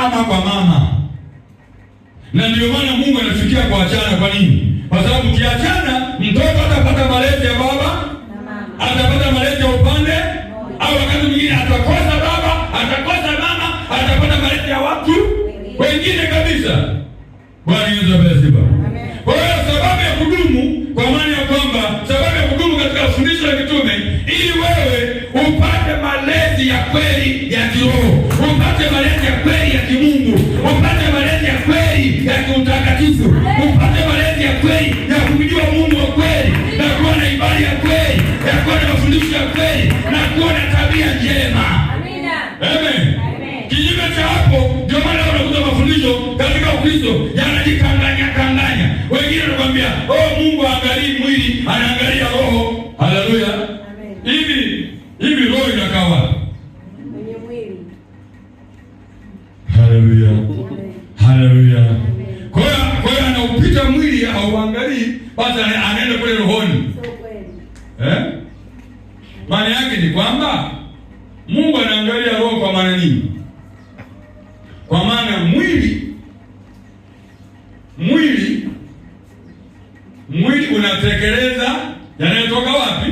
Ama kwa mama. Na ndio maana Mungu anachukia kuachana. Kwa nini? Kwa sababu ukiachana, mtoto atapata malezi ya baba, atapata malezi ya upande, au wakati mwingine atakosa baba, atakosa mama, atapata malezi ya watu wengine kabisa. Bwana Yesu apewe sifa. Kwa hiyo sababu ya kudumu, kwa maana ya kwamba sababu ya kudumu katika fundisho la mitume, ili wewe upate malezi ya kweli ya kiroho, upate malezi ya kweli ya kimungu, upate malezi ya kweli ya kiutakatifu, upate malezi ya kweli ya kumjua Mungu wa kweli, na kuwa na ibada ya kweli, ya kuwa na mafundisho ya kweli, na kuwa na tabia njema. Amen. Kinyume cha hapo, ndio maana unakuta mafundisho katika Ukristo yanajikanganya kanganya. Wengine wanakuambia, "Oh, Mungu haangalii mwili, anaangalia roho." Haleluya. Hivi hivi roho inakaa wapi? Kwenye mwili. Haleluya. Haleluya. Kwa hiyo anaupita mwili hauangalii, basi anaenda kule rohoni. Sio kweli. Eh? Maana yake ni kwamba Mungu anaangalia roho kwa maana nini? Kwa maana mwili unatekeleza yanayotoka wapi?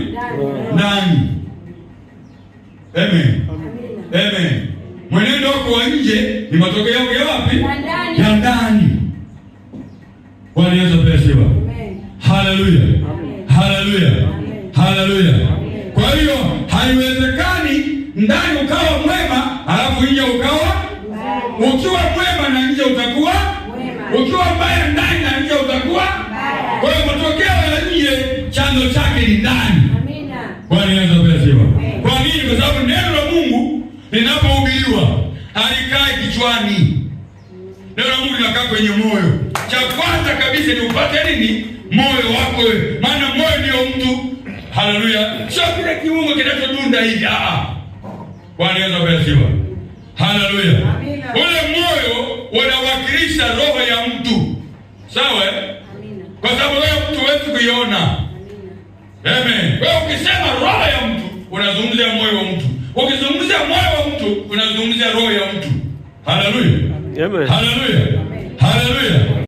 Ndani. Amen. Amina. Amen. Mwenendo wako wa nje ni matokeo ya wapi? Ya ndani. Ya ndani. Bwana Yesu apewe sifa. Amen. Haleluya. Amen. Haleluya. Amen. Haleluya. Amen. Kwa hiyo haiwezekani ndani ukawa mwema alafu nje ukawa, ukiwa mwema na nje utakuwa Mwema. ukiwa mbaya ndani na nje utakuwa. Mbaya. Kwa hiyo matokeo ya nje chanzo chake ni ndani. Amina. Bwana Yesu apewe sifa. Kwa nini? Kwa sababu neno la Mungu linapohubiriwa halikai kichwani. Neno la Mungu linakaa kwenye moyo. Cha kwanza kabisa ni upate nini? Moyo wako wewe. Maana moyo ndio mtu. Haleluya. Sio kile kiungo kinachodunda hivi. Ah. Bwana Yesu apewe sifa. Haleluya. Amina. Ule moyo unawakilisha roho ya mtu. Sawa, eh? Amina. Kwa sababu roho ya mtu huwezi kuiona. Amina. Amen. Kwa hiyo ukisema roho ya mtu unazungumzia moyo wa mtu. Ukizungumzia moyo wa mtu unazungumzia roho ya mtu. Haleluya. Amen. Haleluya. Haleluya.